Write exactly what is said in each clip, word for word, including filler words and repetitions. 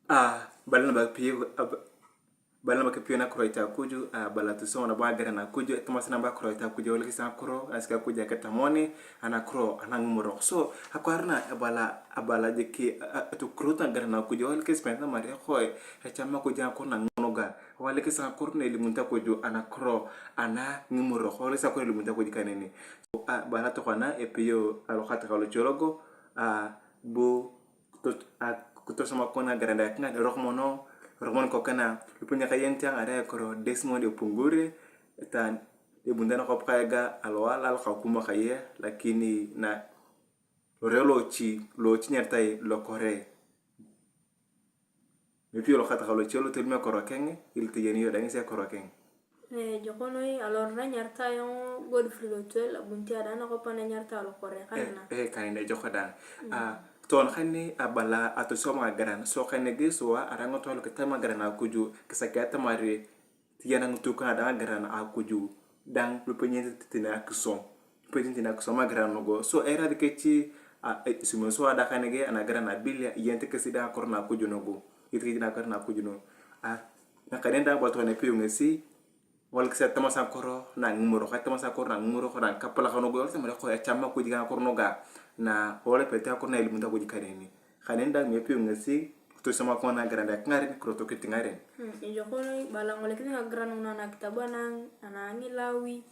Ah, bala nabo kipii, ab-, bala nabo kipii nakiro ita Akuj, ah, bala tusoma nabo ageran Akuj, etamasi nabo akiro ita Akuj, ewalikis ngakiro, asika Akuj akitamoni, anakiro, anangimurok. So, akwaar na, ebala, abala jiki, a-, a-, atukurut ageran Akuj, ewalikis penta mare koe, echam Akuj ngakiro nangunuga, ewalikis ngakiro na elimunit Akuj, anakiro, anangimurok, ewalikis ngakiro na elimunit Akuj kaneni. So, ah, bala tokona, epio, alokata kalochologo, ah, bu, Kutos-, a, kutosoma kona ageran da ekingaren, eroko mono, eroko mono kokena, lupe nyakayenete angare ekoro Desmond Opungure, etan, ebunit anakop kaiga, alowala, alokakuma kaye, lakini na, lore lochi, lochi nyeritai lokore. Mepio lokata kaloche, lotolim ekoro keng, iliteyeni iyong da ngesi ekoro keng. Eh, ejok noi alorot na enyaritae ayong Godfrey Lotuel, abunit ada nakwap na enyaritae alokore kanina. Eh, eh, kanina ejok dang. Mm. Ah, tokona kane abala atosoma ageran, so kane gesua, arai ngotwa lukitam ageran Akuju, kisaki atamari, tiyana ngitukang dang ageran Akuju, dang lupenyete tene akisom. Pwedin tani akisom ageran nugu. So, eirasi kechi, a, e, isomio so adakan nege, anageran abilia, iyenete kesi dang akoro na Akuju nugu. Iyenete kesi dang akoro na Akuju nugu. A, nakaneni dang bo tokona epeu ngesi, ewalikis atamasi akoro na ngimurok, atamasi akoro na ngimurok, na ngikapolak nugu, ewalikis atamari ko echam Akuj ka akoro nuga, na, ewolopete akoro na elimunit Akuj kaneni. Kaneni dang mepeu ngesi, kutosoma kona ageran dang kingaren, kiroto kiti ngaren. Hmm, ejok noi, bala engolikinit ngagiran nguna na kitabu ana, ana Ngilawi,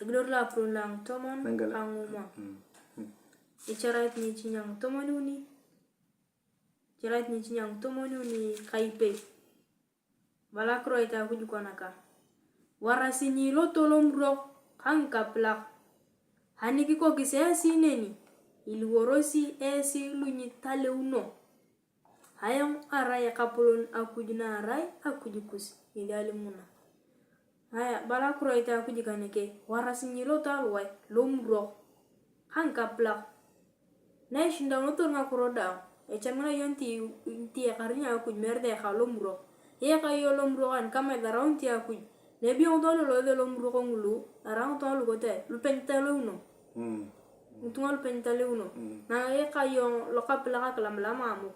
ekidor loapolon lo a ngitomon ka ngomwa. Hmm. Hmm. Echarait nichi nya ngitomon uni, echarait nichi nya ngitomon uni ka ipei. Bala akiroit a Akuj kona ka, warasi nyiiloto lomurok ka ngikapilak, ani kikokis esi neni, iliworosi esi lu nyitaleuno. Ayong arai Ekapolon Akuj na arai Akuj kus, ngesi alimuna. Aya, bala akiroit a Akuj kaneke, warasi nyiiloto aluwae lomurok ka ngikapilak. Na eshindaunotor ngakiro daang, echamina iyong niti, niti ekaru nia Akuj meere tayaka lomurok. Eyaka iyong lomurok ani kama isaraunit Akuj, na ebeyo ngitunga lu eloose lomurok ngulu, arai ngitunga lu ikote ai, lupe nyitaleuno. Mm. Ngitunga lupe nyitaleuno. Mm. Na eyaka iyong lokapilak akilamlam amuk,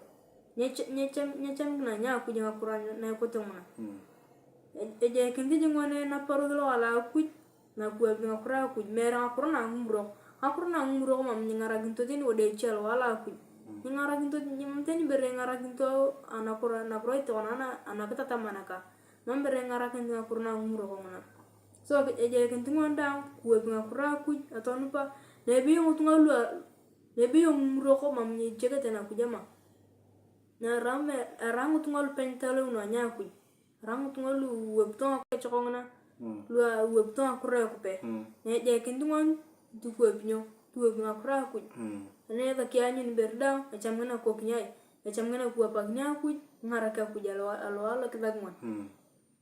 nyech-, nyecham-, nyechamikina nia Akuj ngakiro na ikote nguna. Mm. E-, ejoikinit jik ngoni naparos lo wala Akuj, na kiwapit ngakiro a Akuj, meere ngakiro na ngimurok. Ngakiro na ngimurok mam nyingarakinito tani wada eche alo wala Akuj. Mm. Nyingarakinito, mam tani ibere ingarakinito anakiro, anakiro tokona ana, anakitatam anaka. Mam ibere ingarakinit ngakiro na ngimurok nguna. So, ejoikinit ngoni daang kiwapit ngakiro a Akuj, atonupa, na ebeyo ngitunga lua, na ebeyo ngimurok mam nyechekete na Akuj ama. Na erai, erai ngitunga lupe nyitaleuno ania Akuj. Arai ngitunga lu iwapito ngakiro echoko ngina, mm, lu iwapito ngakiro ekupe. Mm. Na ejoikinit ngoni, tukuwap nyo? Tuwap ngakiro a Akuj. Mm. Ani esaki aanyun ibere daang, echam ngina kikokin ai? Echam ngina kiwapakini Akuj, kingarak Akuj alo, alo, alo kisak ngoni. Mm.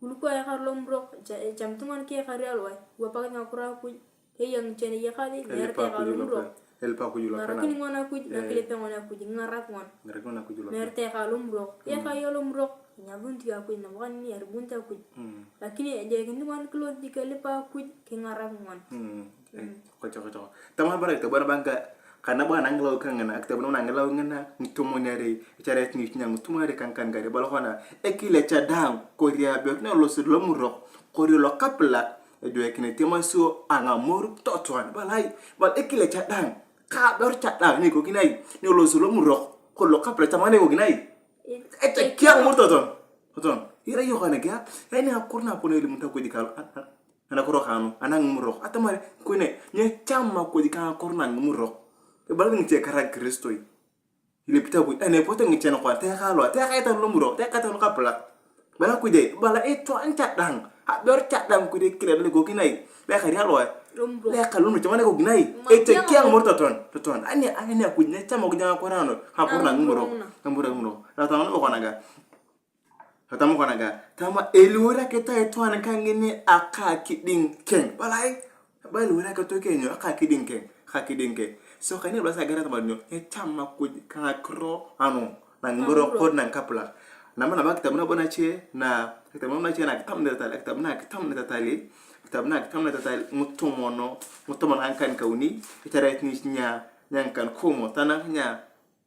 Kuliko ekaru lomurok, echa-, echamit ngoni kiekari aluwae, kiwapakini ngakiro a Akuj. Keya ngiche na eyakasi, meere tayaka lomurok. Elipa Akuj lope. Ingarakini ngoni Akuj, eh, na kilipe ngoni Akuj, kingarak ngoni. Ingarakini ngoni Akuj lope. Meere tayaka lomurok. Mm. Eyaka iyong lomurok, inyasunit iyong Akuj, nabo kaneni iaribunit Akuj. Mm. Lakini ejoikinit ngoni kilosi jik elipa Akuj, kingarak ngoni. Mm. Eh, mm, kocho, kocho. Tama bara ito, bwana bangka, kana bwana ngilau kangina, akitabu na ngilau ngina, ngitomon are, echaret ngichinya ngitomon are kangkan kare, bala kona, ekile cha daang, kori aberu na elosi lomurok, kori lokapilak, ejoikinit emasio angamor totuan, balai, bal ekile cha dang, ka aberu cha dang, ni ikokinai, ni elosi lomurok, kolo kapila cha mana ikokinai. Echa kia ngamor toton, toton. Ira yok anagia, yani akor na apon elimu ta kodi kal, anakoro kanu, anangimurok. Atamar, kone, nye chama kodi ka akor nangimurok. Ebala ngiche kara Kristoi. Ilepit Akuj, ani epote ngichan kona, teka lo, teka itan lomurok, teka itan lokapilak. Bala Akuj ai, bala itwaan cha dang, aberu cha dang Akuj ekile lo ikokinai, lo ekari aloe, lomurok, lo eka lomurok, chamana ikokinai, etekia ngimurok toton, toton. Ani, ani Akuj, ne chama Akuj ngakiro ano, ngakiro na ngimurok, ngimurok, ngimurok. Tama nabo kona ga, tama kona ga, tama eliwor akita itwaan kangini aka kiding keng, bala ai, Bali wala katoke nyo, aka kiding keng, aka kiding keng. So, kani ebala sa agerat atamar nyo, echam Akuj ka ngakiro anu, na ngiboro kod na ngikapula. Nama nabo akitabu nabo nache, na akitabu nabo nache na kitam netatali, akitabu na kitam netatali, akitabu na kitam netatali, ngutomono, ngutomono ka ngikan kauni, echarait nichi nya, nya ngikan komo, tana nya,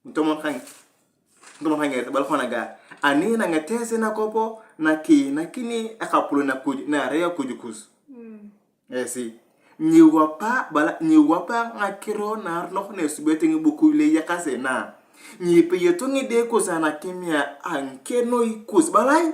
Ngitomon ka, ngitomon ka ngiarei, ebala kona ga, Ani inangete esi nakopo na kiinakini Ekapolon Akuj, na erai Akuj kus. Esi. Nyiwapa, bala, nyiwapa ngakiro naaronok na esubete ngibukui lu eyakasi na. Nyipeyoto ngide kus anakimia a ngikenoi kus. Balai?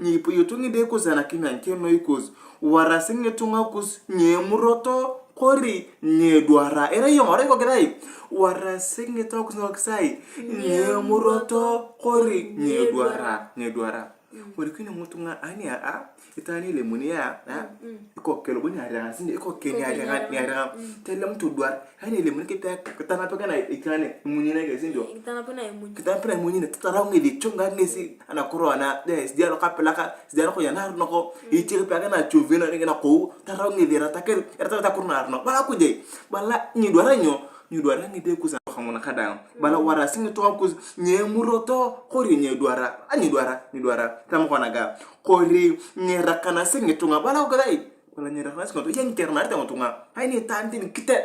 Nyipeyoto ngide kus anakimia a ngikenoi kus. Warasi ngitunga kus nyeemuroto kori nyeedwara. Erai iyong, erai ikokitai. Warasi ngitunga kus ngakisai nyeemuroto kori nyeedwara. Nyeedwara. Kori kini ngitunga ani a, a, itaan ilemuni a, a, ikoku kelobon niarianga, sindi ikoku keni arianga, niarianga. Telem tudwar. Ani ilemuni kipia, kitanapeka na ikaan imunyi na kesi ndio. Kitanapeka na imunyi. Kitanapeka na imunyi, tatarau ngesi, chunga ngesi, anakuro ana, de, sidi alo kapilaka, sidi alo koya na noko, ichi kipia na chuvi na, na kou, tarau ngesi, ratakel, ratakel takuru na arno. Bala kuje, bala nyidwara nyo, nyidwara ngide kusa kamuna kadang. Bala warasi ngitunga kus, nyemuroto, kori nyedwara, a nyedwara, nyedwara, tamoko naga. Kori nyerakanasi ngitunga, bala ogalai. Bala nyerakanasi ngitunga, iya ngikeranarit ngitunga. Ai ni itaan tani kite.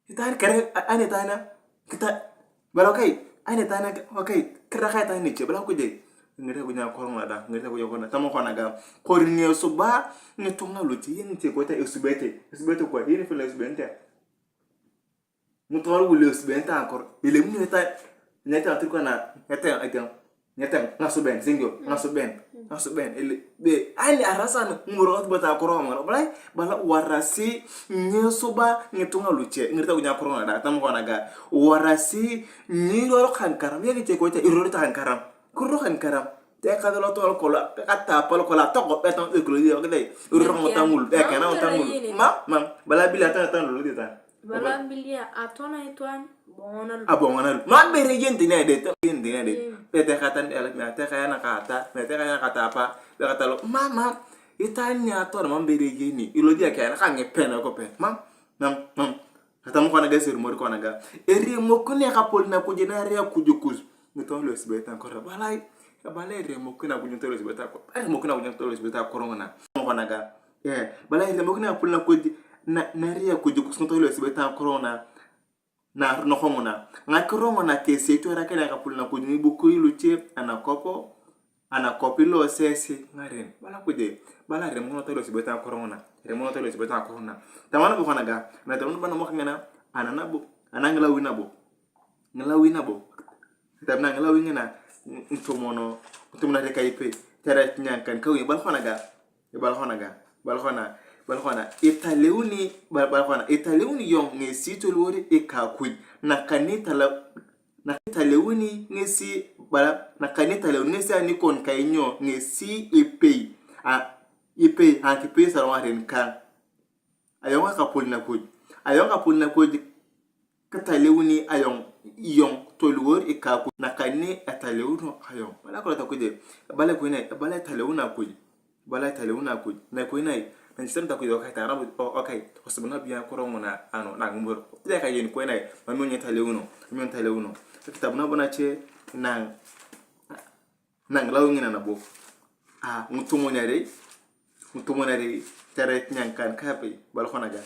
Itaan kere, ai ni itaan kita. Bala okai, ai ni itaan okai, kiraka itaan niche, bala kuje. Ngirita kunya korong nada, ngirita kunya korong nada, tamoko naga. Kori nyesuba ngitunga luche, iya ngiche kote esubete, esubete kwa, iya ni fila esubete. Ngitunga lu esubete akor, ilemuni itaan, nyete aturkana, nyete aitiang. Nyete ngasuben, singio, ngasuben, ngasuben, ele, be, ani arasan ngumoro ngasuben ta akoro ngumoro, balai, bala warasi nyesuba ngitunga luche, ngirita kunya akoro ngada, tam kona ga, warasi nyiroro kankaram, ya kiche kocha, iroro ta kankaram, kuroro kankaram, te kata lo tol kola, kata pal kola, toko, betong, eklo, yo, kidai, iroro ngota ngulu, be, kena ngota ngulu, ma, ma, bala bila ta, ta, lo, ta. Bala bilia atona itwan bongonalu. Abongonalu. Mam bere yen teni ade, yen teni ade. Pete katan el, mete kaya na kata, mete kaya na kata apa, be kata lo, mama, itani atona mam bere yeni. Ilodia kaya na kange pena ko pe. Mam, mam, mam. Kata mo kona ga sir mori kona ga. Eri mo kone kapol na kuje na area kujukus. Ngitunga lu esibet akoro. Balai, balai ere mo kone kujukus lu esibet akoro. Ere mo kone kujukus lu esibet akoro ngona. Mo kona ga. Eh, bala iremokini Ekapolon Akuj na, nari Akuj kus ngitunga lu esibete akoro na, na noko nguna. Ngakiro nguna kesi etwarakin Ekapolon Akuj ngibukui luche anakopo, anakopi lo sesi ngaren. Bala Akuj, bala iremokini ngitunga lu esibete akoro nguna. Iremokini ngitunga lu esibete akoro na. Tama nabo kona ga, na tama nabo namok ngina, ana nabo, ana ngilawi nabo. Ngilawi nabo. Kitabu na ngilawi ngina, ngitomon, ngitomon are ka ipei. Tara kinyang kan kawi, bala kona ga. Ibala kona ga, ibala kona, ibala kona, italeuni, ibala, ibala kona, italeuni iyong ngesi toliwor ika Akuj, nakani itala-, nakani italeuni ngesi, ibala, nakani italeuni ngesi anikon kainyo ngesi ipei, a, ipei, akipei sarungaren ka. Ayong Ekapolon Akuj, ayong Ekapolon Akuj, kitaleuni ayong, iyong toliwor ika Akuj, nakani etaleuno ayong. Ebala kolong Akuj, ebala koinai, ebala etaleuno Akuj, ebala etaleuno Akuj. Na koinai, na nyisemit Akuj okai, taara okai, osubuna bia akoro nguna, ano, na ngumor. Tide kayeni koinai, mami onye etaleuno, mami onye etaleuno. Kitabu nabo nache, nang, Nang lau ngina nabo. A, ngitomon are, ngitomon are, teret nyangkan kapei, bala kona ga,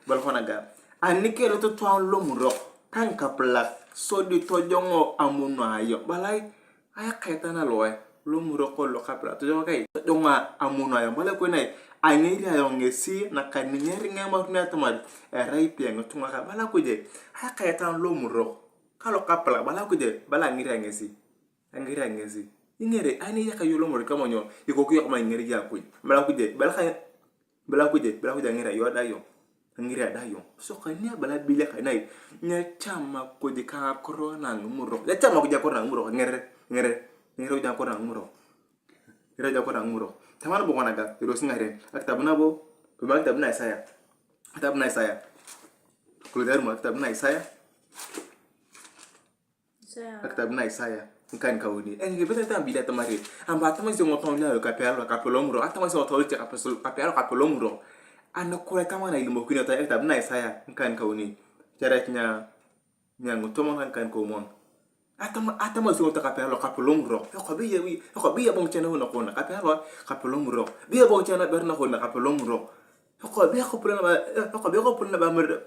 bala kona ga. Ani kelot itwaan lomurok, ka ngikapilak, sodi tojongo amuno ayong, balai, ayakaitan aloe, lomurok kolo kapilak, tojongo kai, tojongo amuno ayong, balai koinai, angeri ayong ngesi, nakani nyeringa emaruni atamar, erai pia ngitunga ka, bala kuje, ayakaitan lomurok, ka lokapilak, bala kuje, bala angeri ayong ngesi. Angeri ngesi. Ingere, ani eyaka iyong lomor kama nyo, ikoku iyong kama ingere iyong Akuj. Bala Akuj, bala ka, bala Akuj, bala Akuj angeri iyong da iyong. Angeri da iyong. So kania bala bilia kanai, nyachama Akuj ka akoro na ngimurok. Nyachama Akuj akoro na ngimurok, ngere, ngere. Ngere Akuj akoro na ngimurok. Ngere Akuj akoro na ngimurok. Tamar bo kona ga, irosi ngaren. Akitabu nabo, kama akitabu na Isaya. Akitabu na Isaya. Kulo taru mo akitabu na Isaya. Isaya. Akitabu na Isaya, ngkan kauni. Eh, ngipete ta Biblia atamari. Amba atama isi ngotong lalo kapelo, kapelo muro. Atama isi ngotong lalo kapelo, kapelo muro. Anakura tama na ilimokini ta akitabu na Isaya, ngkan kauni. Jaret nya, nya ngutomon ngkan kaumon. Atama, atama isi ngotong kapelo, kapelo muro. Ekobi ya, ekobi ya bong chena una kona, kapelo, kapelo muro. Bia bong chena berna kona, kapelo muro. Ekobi, ekobi na ba, ekobi, ekobi na ba muro.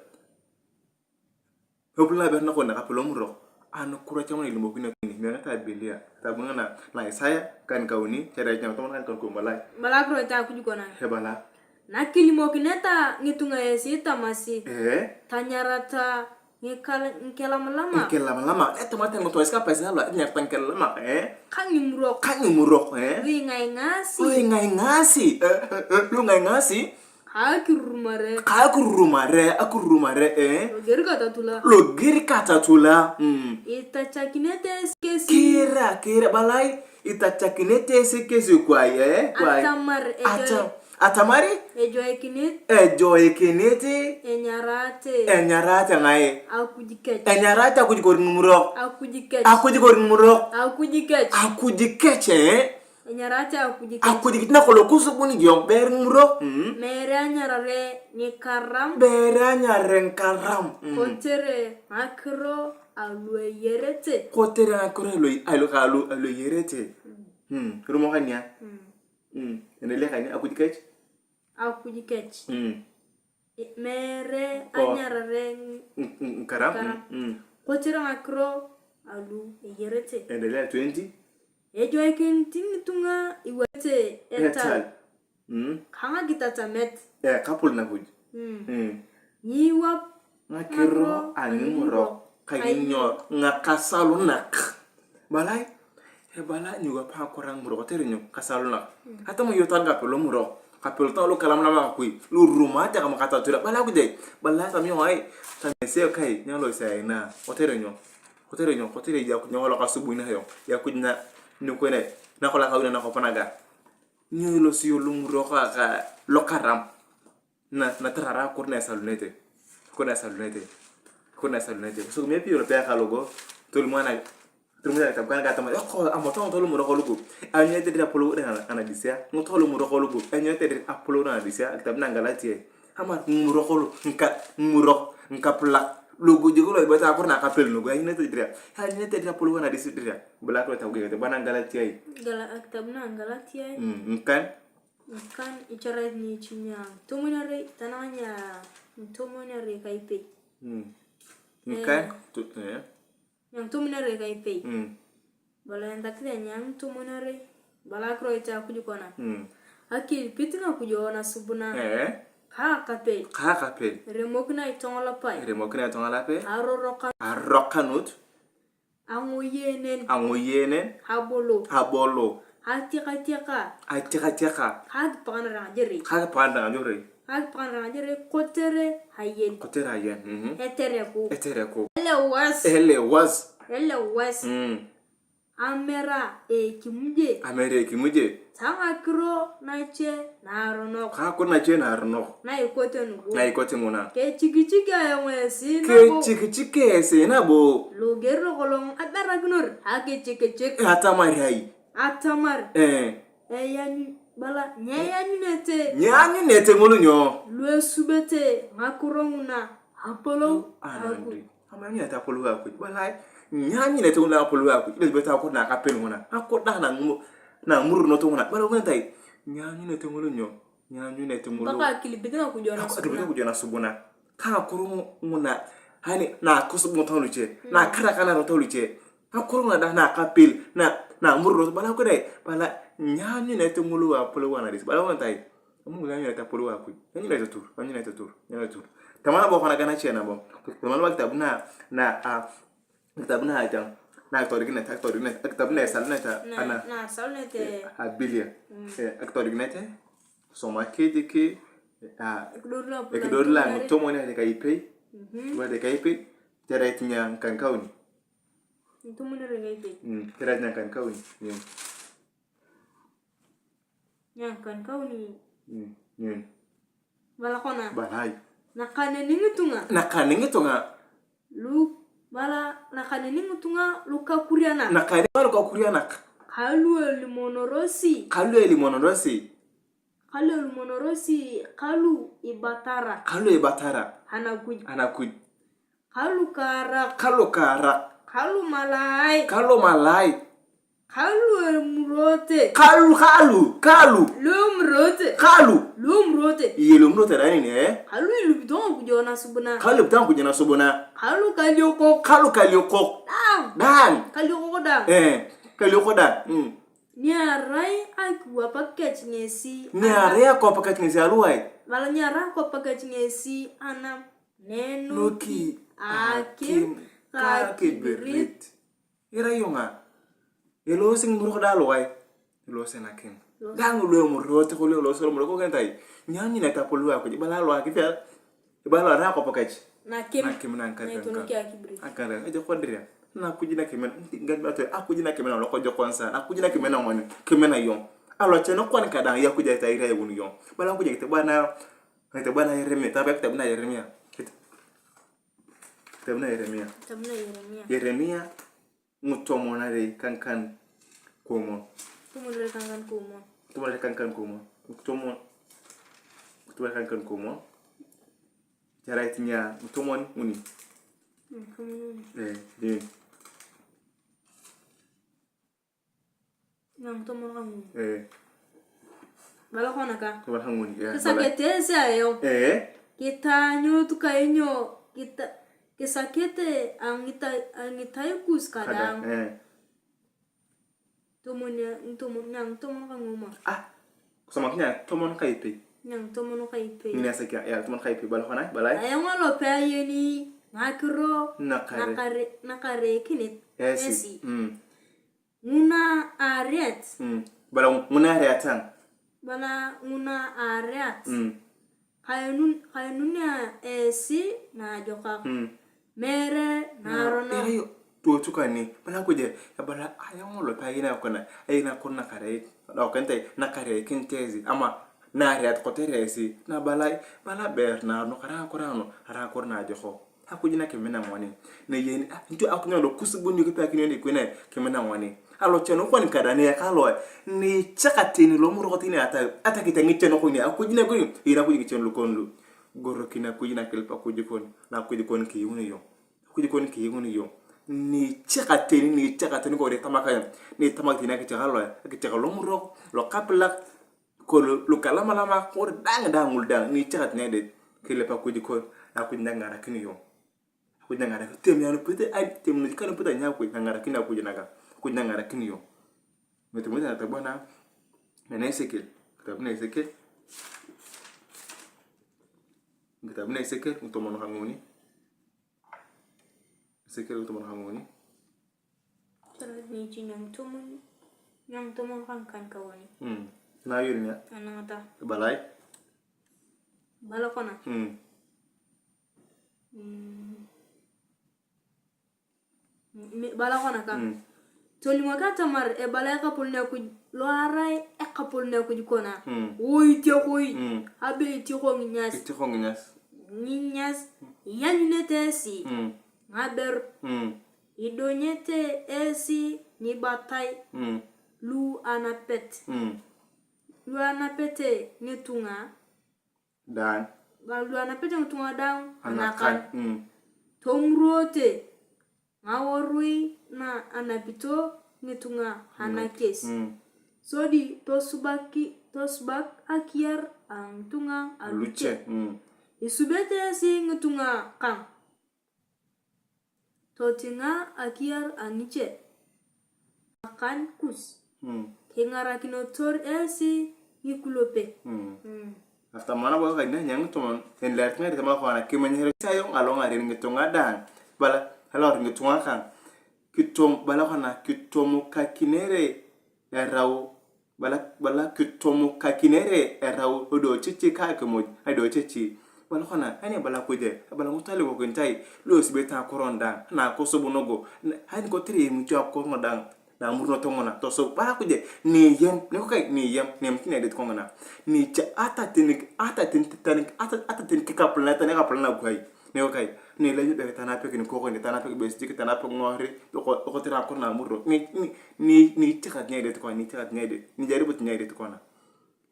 Epul na aberu nakon nakapolon murok. Anukiro cha nguna ilimokinio tani, meuneta abilia. Kitabu ngina na Isaya, kan kauni, chare cha tomon kan kauni kumalai. Bala akiro cha Akuj kona. Ebala. Nakilimokineta ngitunga esi tamasi. Eh? Tanyarata ngikal-, ngikelamlama. Ngikelamlama. Eh, tamata ngitunga esi kapasi alo, tanyarata ngikelamlama. Eh? Ka ngimurok. Ka ngimurok, eh? Lu ingaingasi. Lu ingaingasi. Eh, eh, eh, lu ingaingasi. Ka akirurumare. Ka akirurumare, akirurumare, eh. Loger katatula. Loger katatula. Mm. Itachakinete esi kesi. Kira, kira, balai. Itachakinete esi kesi kwai, eh, kwai. Atamar ejoe-, Ata-, atamari? Ejoikinit. Ejoikinit. Enyarate. Enyarate ngai? Akuj kech. Enyarate Akuj kori ngimurok. Akuj kech. Akuj kori ngimurok. Akuj kech. Akuj kech, eh. Enyarate Akuj kech. Akuj kech nakolong kusubun iyong, ber ngimurok. Mm. Mere anyarare ngikaram. Ber anyarare ngikaram. Mm. Kotere ngakiro alu eyarete. Kotere ngakiro alu, alu, alu, alu eyarete. Mm. Mm. Kirumo kania? Mm. Mm. Endelea kania, Akuj kech? Akuj kech. Mm. Mere anyarare ng-, ng-, ng-, ngikaram. Ngikaram. Mm. Kotere ngakiro alu eyarete. Endelea twenty. Ejoikinit ngitunga iwapete etal. Etal. Mm. Ka ngakitatamet. Eh, kapul nakuj. Mm. Mm. Nyiiwap ngakiro a ngimurok. Kainyo? Ngakasalunak. Balai, ebala nyiiwap ngakiro a ngimurok, kotere nyo? Kasalunak. Mm. Atama iyong tani kapel lomurok. Kapel tani lukalam nama akui. Lurumate kama katatura. Balai Akuj ai. Balai atama iyong ai. Tani ese kai. Nyalosi aina. Kotere nyo? Kotere nyo? Kotere eya Akuj nyo lokasubui na iyong. Eya Akuj na nukone. Nakolong akauna nakop naga. Nyo ilosi iyong lomurok ka, ka lokaram? Na, natarara akoro na esalunete. Akoro na esalunete. Akoro na esalunete. Kosogumia piyoro pe ekalogo. Tolimu ana, tolimu ana kitabu kana katamar, eko, amoto ngotolomurok olugu. Anyunete dir apolou na anadisia. Ngotolomurok olugu. Anyunete dir apolou na anadisia. Kitabu na Ngalatia. Amar ngimurok olu, ngika, ngimurok, ngikapulak. Lugu jik lo ibeta akoro na kapel nugu. Anyunete dir. Anyunete dir apolou anadisia dir. Bala akoro tabu gete bana Ngalatia. Gala, kitabu na Ngalatia. Mm, ngikan. Ngikan icharae nichi nya ngitomwon arei, tanang nya ngitomwon arei ka ipei. Mm. Ngikan, eh, tu, eh. Nya ngitomwon arei ka ipei. Mm. Bala entakis nya ngitomwon arei. Bala akiroit Akuj kona. Mm. Akilipit ngakujo nasubuna. Eh. Ka akapel. Ka akapel. Eremokina itongolapai. Eremokina itongolapai. Arorokan. Arorokanut. Angoyenen. Angoyenen. Abolo. Abolo. Atiakatiaka. Atiakatiaka. Ka akipakanare ngajorei. Ka akipakanare ngajorei. Ka akipakanare ngajorei kotere ayen. Kotere ayen, mhm. Etereku. Etereku. Elewas. Elewas. Elewas. Mm. Amera ekimuje. Amera ekimuje. Ta ngakiro nache naaronok. Ka ngakiro nache naaronok. Na ikote nugu. Na ikote nguna. Kechikichik ayong esi nabo. Kechikichik esi nabo. Loger lokolong aberakinor akichikichik. Atamar ai? Atamar. Eh. Eyanyu, bala, nyeanyunete. Nyeanyunete ngulu nyo? Luesubete ngakiro nguna apolou Akuj. Anandi. Ama nyo etapolou Akuj? Balai, nyaanyunete ngulu apolou Akuj. Ile beta akot na kapel nguna. Akot da na ngumo, na murunot nguna. Bala nguna tai. Nyaanyunete ngulu nyo? Nyaanyunete ngulu. Mpaka akilipit ngakujo nasubuna. Akilipit ngakujo nasubuna. Ka akoro nguna. Hani, na kusubunot luche. Na karakana luche. Akoro nguna da na kapel. Na, na murunot. Bala kudai. Bala, nyaanyunete ngulu apolou anadis. Bala nguna tai. Amu ngulu anyunete apolou Akuj. Anyunete tur, anyunete tur, anyunete tur. Tama nabo kona gana chia nabo. Tama nabo kitabu na, na, a, kitabu na aja. Na akitodikinet, akitodikinet, kitabu na esalunete, na, ana, na esalunete. Eh, abilia. Mm. Eh, akitodikinet, soma kejeke, a, ekidor la, ekidor la ngitomwon are ka ipei. Mhm. Ngitomwon are ka ipei, teret nya ngikan kauni. Ngitomwon are ka ipei. Mm, teret nya ngikan kauni. Mm. Nyakan kauni. Mm, mm. Bala kona. Balai. Nakaneni ngitunga. Nakaneni ngitunga. Lu, bala, nakaneni ngitunga lukakurianak. Nakaneni ngitunga lukakurianak. Ka lu elimonorosi. Ka lu elimonorosi. Ka lu elimonorosi, ka lu ibatara. Ka lu ibatara. Anakuj. Anakuj. Ka lukaarak. Ka lukaarak. Ka lumalai. Ka lumalai. Kalu emurote. Kalu, kalu, kalu. Lu emurote. Kalu. Lu emurote. Iye lu emurote da nini, eh? Kalu ilupito ngakujo nasubuna. Kalu ilupito ngakujo nasubuna. Kalu kaliokok. Kalu kaliokok. Dang. Dang. Kaliokok dang. Eh, kaliokok dang. Mm. Niarai akiwap kech ngesi. Niarai akwap kech ngesi aluwai. Bala niarai akwap kech ngesi anam. Nenoki akim ka akibirit. Irai iyong a? Elosi ngimurok dang luai. Elosi nakim. Dang lu emurot kolu elosi lomurok kok entai. Nyanyi na tapolu Akuj. Ibala lu akipia. Ibala ra akwap kech. Nakim. Nakim na ngkar. Naitonoki akibirit. Akar. Ejo kodiria. Na Akuj nakim. Ngad bato Akuj nakim na lokojokon sa. Akuj nakim na ngoni. Kimina iyong. Aloche nakwan kadang ya Akuj aitairi ayun iyong. Bala Akuj kite bana. Kite bana Yeremia. Tapi kite bana Yeremia. Kitabu na Yeremia. Kitabu na Yeremia. Yeremia ngitomon are ka ngikan kuomon. Ngitomon are ka ngikan kuomon. Ngitomon are ka ngikan kuomon. Ngitomon, ngitomon are ka ngikan kuomon. Erai nia ngitomon uni. Ngitomon uni. Eh, di. Nang tomon ka nguni. Eh. Bala kona ka. Bala ka nguni, eh, kisakete esi ayong. Eh. Kitaanyut kainyo kita, kisakete angita, angitai kus kadang. Kadang, eh. Tomon, tomon, nang tomon ka nguma. Ah. Kusoma kinya tomon ka ipei. Nang tomon ka ipei. Ngini asakia, ya, tomon ka ipei. Bala kona, bala. Ayong alope ayeni ngakiro. Nakare. Nakare, nakarekinit. Esi. Esi. Mm. Nguna ariat. Mm. Bala nguna ariat ang. Bala nguna ariat. Mm. Kainun, kainunia esi naajokak. Mm. Mere naaronok. Tuochukani. Bala kuje, ebala ayong ngolo pe ayina kona, ayina kona nakare, okente, nakare kintezi, ama nariat kotere esi, na bala, bala ber naaronok, arai ngakiro ano, arai ngakiro naajokak. Akuj na kimina ngoni. Neyeni, ah, ntu akuj na lokusubun yu kipe akinyo ni kwene, kimina ngoni. Alo cheno kwani kada ni yakalo, ni chaka teni lo muroko teni ata, ata kita ngi cheno kwani, akuj na kwani, ira kuj ngi cheno lukon lu. Goro kina kuj na kilipa kuj kon, na kuj kon kiyuni yo. Kuj kon kiyuni yo. Ni chaka teni, ni chaka teni kore tamaka, ni tamaka teni akichaka lo, akichaka lo muroko, lo kapilak, Kolo lukalamalama kori dang dang ngul dang ni ichakakinea dek kilip Akuj kon, Akuj na kingarakini iyong. Akuj na kingarakini, temi anupite ai, temi nuji kanupite anya Akuj na kingarakini Akuj naga, Akuj na kingarakini iyong. Metemote na tabua na, na Esekiel, kitabu na Esekiel, kitabu na Esekiel ngitomon ka nguni. Esekiel ngitomon ka nguni. Chalani chi nyang tomon, nyang tomon ka ngikan kawani. Hmm. Na yun niya? Anangata. Balai? Bala kona. Hmm. Hmm. Mi-, bala kona ka. Hmm. Tolimok atamar ebala Ekapolon Akuj lo arai Ekapolon Akuj kona. Hmm. Woi itiekoi. Hmm. Abe itieko nginyas. Itieko nginyas. Nginyas. Ianyunete esi. Hmm. Ngaberu. Hmm. Idonyete esi ngibatai. Hmm. Lu anapet. Hmm. Lu anapete ngitunga. Dang. Lu anapete ngitunga dang anakan. Anakan. Mm. Tomurote ngaworui na anapito ngitunga anakies. Mm. Sodi tosubaki, tosubak akiar a ngitunga aluche. Aluche. Mm. Isubete esi ngitunga kang. Totinga akiar a ngiche akan kus. Hmm. Kingarakinotor esi ngikulope. Hmm. Hmm. After mana bo kanya nyang tomon, en ler tinga di tama kwana kimanya hero sayong along arin ngitunga dang. Bala, along arin ngitunga kang. Kitom, bala kwana kitomukakinere erau, bala, bala kitomukakinere erau odiochichi ka akimuj adiochichi. Bala kwana, ani ebala Akuj, ebala ngutale wokintai, luosibete akoro dang, na akosob nogo, ani kotere emucho akoro dang, na amurunoto nguna, tosob, bala Akuj, niyem, nikokai, niyem, niyem tinedit kongina. Nicha, atatin, atatin, atatin, atatin kikapulana, tani ekapulana aguai. Nikokai, ni ilanyuni ibere tanapik nikokon, tanapik ibesijik, tanapik ngori, loko-, lokotere ngakiro na amuro. Ni, ni, ni, ni ichakakinea idet kona, ni ichakakinea idet, ni ijaribut nia idet kona.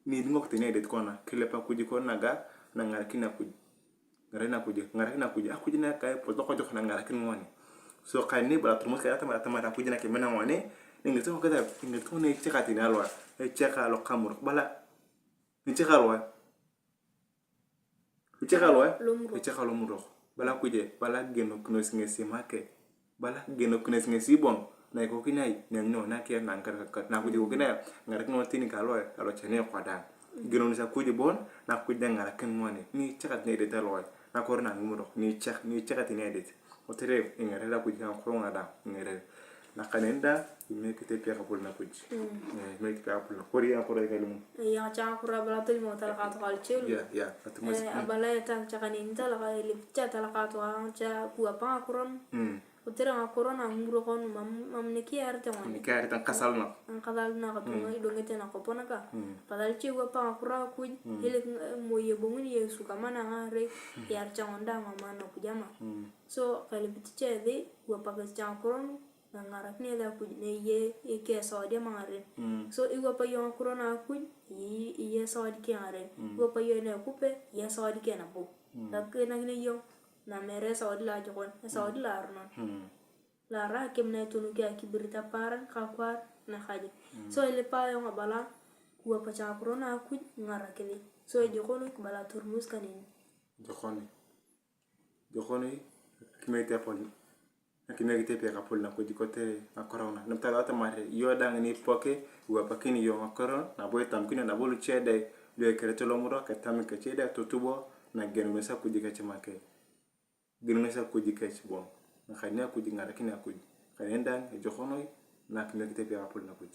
Ni ilingok teni idet kona, kilip Akuj kon naga, na kingarakini Akuj. Ngarai na Akuj, ngarakini Akuj, Akuj na kai, poto kojok na ngarakini ngoni. So, kani bala turumos kai atamar, atamar Akuj na kimina ngoni, Engerito ngakiro, engerito ngakiro na echeka tani alowae, echeka lokamurok, bala, echeka alowae. Echeka alowae? Lomurok. Echeka lomurok. Bala Akuj, bala kigienokinos ngesi make. Bala kigienokinos ngesi bon, na ikokin ai, na nyoo, na kiya na ngakiro, na Akuj ikokin ai, ngakiro tani ka alowae, alochani ekoda. Kigienokinos Akuj bon, na Akuj engarakin ngoni. Ni echeka tani edit alowae, na kori na ngimurok, ni echek-, ni echeka tani edit. Kotere ingerere Akuj ngakiro nguna dang, ingerere. Nakaneni dang, imekite pia kapol Nakuj. Mm. Eh, imekite pia kapol Nakuj. Kori akoro ikalimu. Eya ngakiro abala tolimo talaka atoka luchelu. Ya, ya, atumus. Eh, abala eta ngakiro kaneni talaka elipit cha talaka atoka cha kuwapa ngakiro. Mm. Kotere ngakiro na ngimurok nu mam, mam nikiarete ngoni. Nikiarete ngakasalunok. Ngakasalunok atongo idongete nakop naka. Mm. Apasal cha iwapa ngakiro Akuj, mm, elip, eh, moi ebonguni Yesu kama nangarei, mm, kiarete ngoni dang ama Nakuj ama. Mm. So, kalipit cha esi, iwapakis cha ngakiro nu, na ingarakini esi Akuj, na eye, eye esawadi ama ngaren. Mm. So, iwapa iyong ngakiro na Akuj, eye, eye esawadi keng ngaren. Mm. Iwapa iyong na ekupe, eye esawadi keng nabo. Mm. Lakinakini iyong, na mere esawadi loajokon, esawadi, mm, loaronon. Mm. Lo arai akim na etonokio akibirit apaaran ka akwaar nakajik. Mm. So, ilipa ayong abala, kiwap cha ngakiro na Akuj, ingarakini. So, ejok noi kibala torumus kaneni. Ejok noi. Ejok noi, akimiekit apol, akimiekit epek apol Nakuj kotere ngakiro nguna. Nabo talu atamar iyong dang ni ipoke, iwapakini iyong ngakiro, nabo itamikini nabo luche dang, lu ekerete lomurok, etamik keche dang, totubo, na kigienokinos Akuj kech make. Kigienokinos Akuj kech bon. Nakaneni Akuj, ingarakini Akuj. Kaneni dang, ejok noi, na akimiekit epek apol Nakuj.